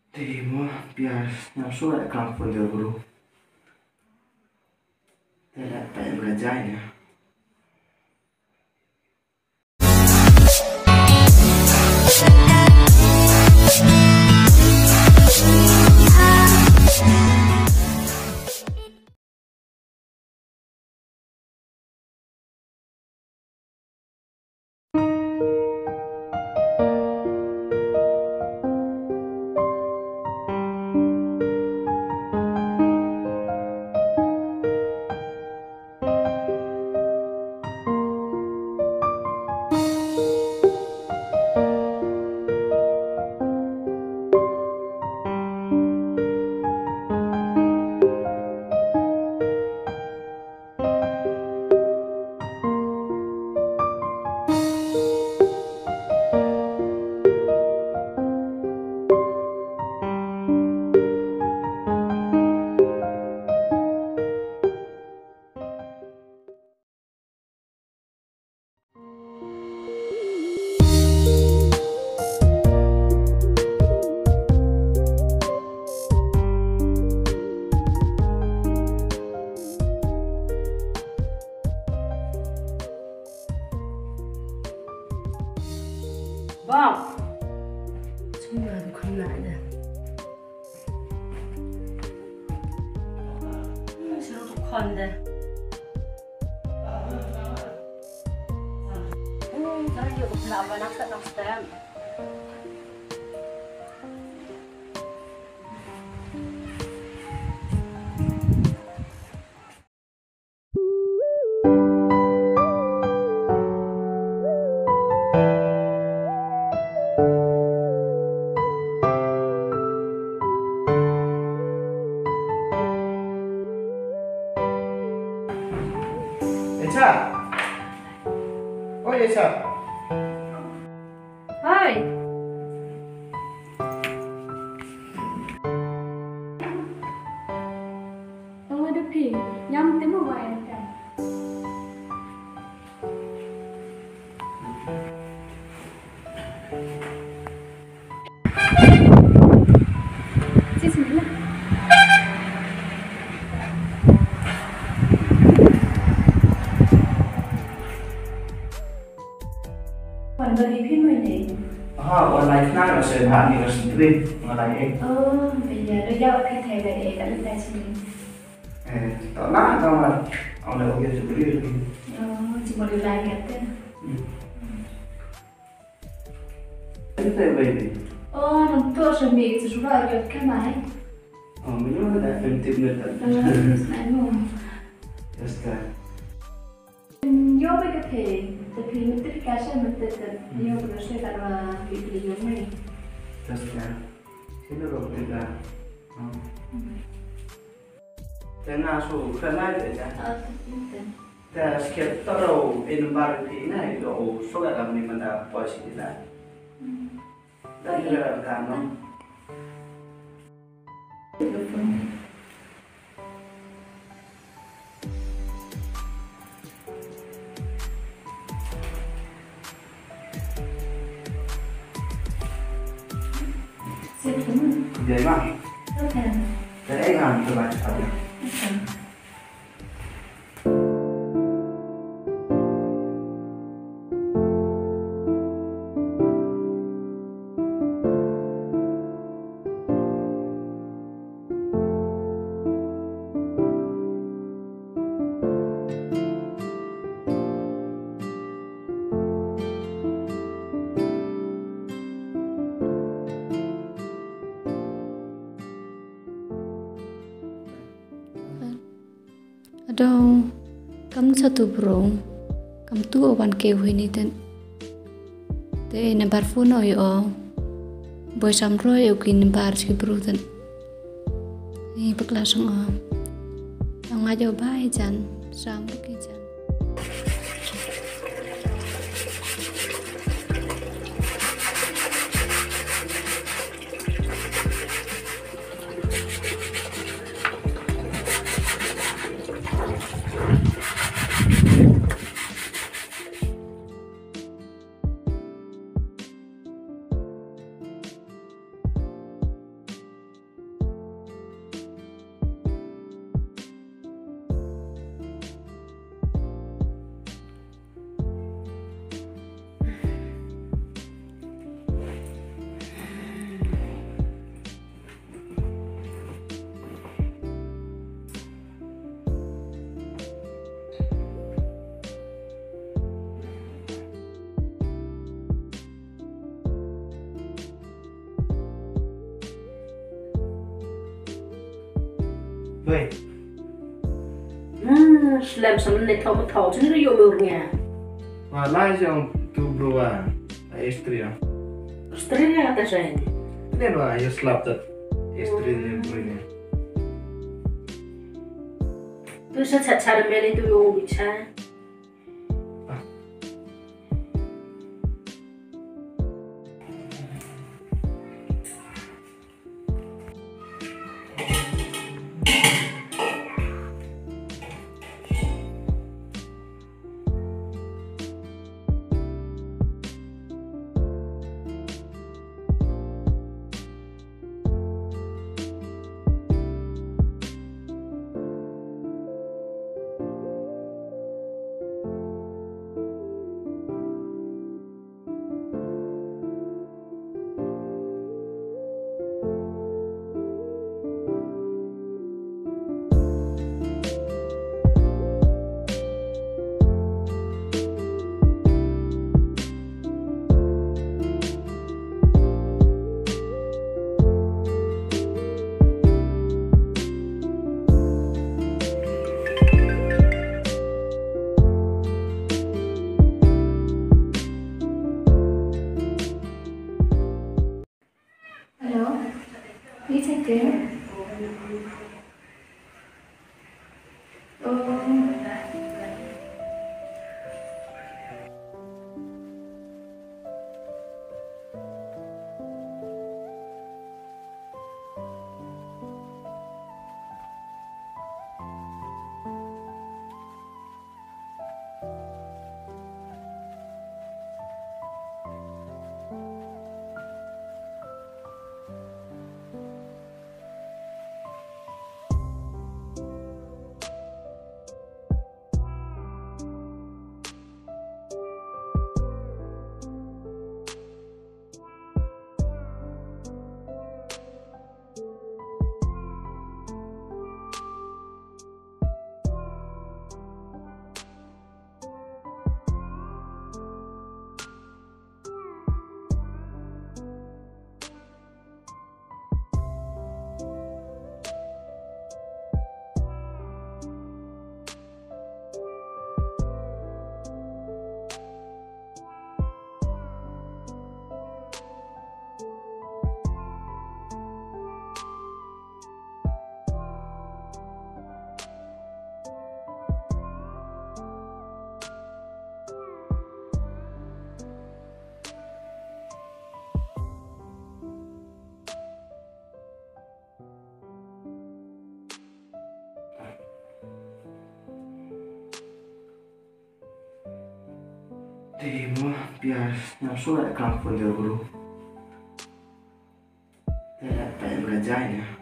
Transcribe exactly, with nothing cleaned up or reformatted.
Te mo pia sngap shuwa ka phone jong u bru. Te la pa em ka jai ya. Bak. Cuma khun na da. Sero tu khun da. Hmm, jangan dia nak nak nak stem. Echa. Oi, Echa. Hai. Tong ada phi, nyam te mo bai kan. Sini lah. Wan ba dei phi mynne? Ha, wan lai khnang la shu bha ni la shu trip nga lai eh. Oh, ïa, la ïa phi thai ba eh, ka la thai sini. Eh, to na, to na. Au na, okay, shu bri. Oh, shu bri lai kat te. Hmm. Ito, baby. Oh, nang to shu mi, shu ra kat ka mai. Oh, mi nyo na da fifteen minutes. Oh, I know. Just that. Yo, ba ka phi, te phi mynta ka sha mynta te. Yo, ba ka sha ka ba phi phi yo mai. Tas ka. Sino ro te ka. Te na su ka na te ka. Ah, te. Te skip to ro in bar phi na yo so ka ni manda poi si na. Da ni ra ka no. Jai ma. Okay. Jai ma, tu baca apa? Okay. Ado, kam sa tu bro, kam tu o wan ke hui ni ten. Te number phone o yo. Boi sam roi o ki number ki bro ten. Ni bakla sang o. Ang ajo bai jan, sam ki jan. Wei. Hmm, slem sa mynne thaw thaw. Sini ru yu mur nya. Wa la jong tu bro wa. Austria. Australia kata sa ini. Ini wa ya slap tat. Austria ni bro ni. Tu sa cha cha mele tu yu bicha. Hello, it's okay. Oh. Te mo pia, ngam sngewsih kam phone dia guru. Te la pa em ka jai ya.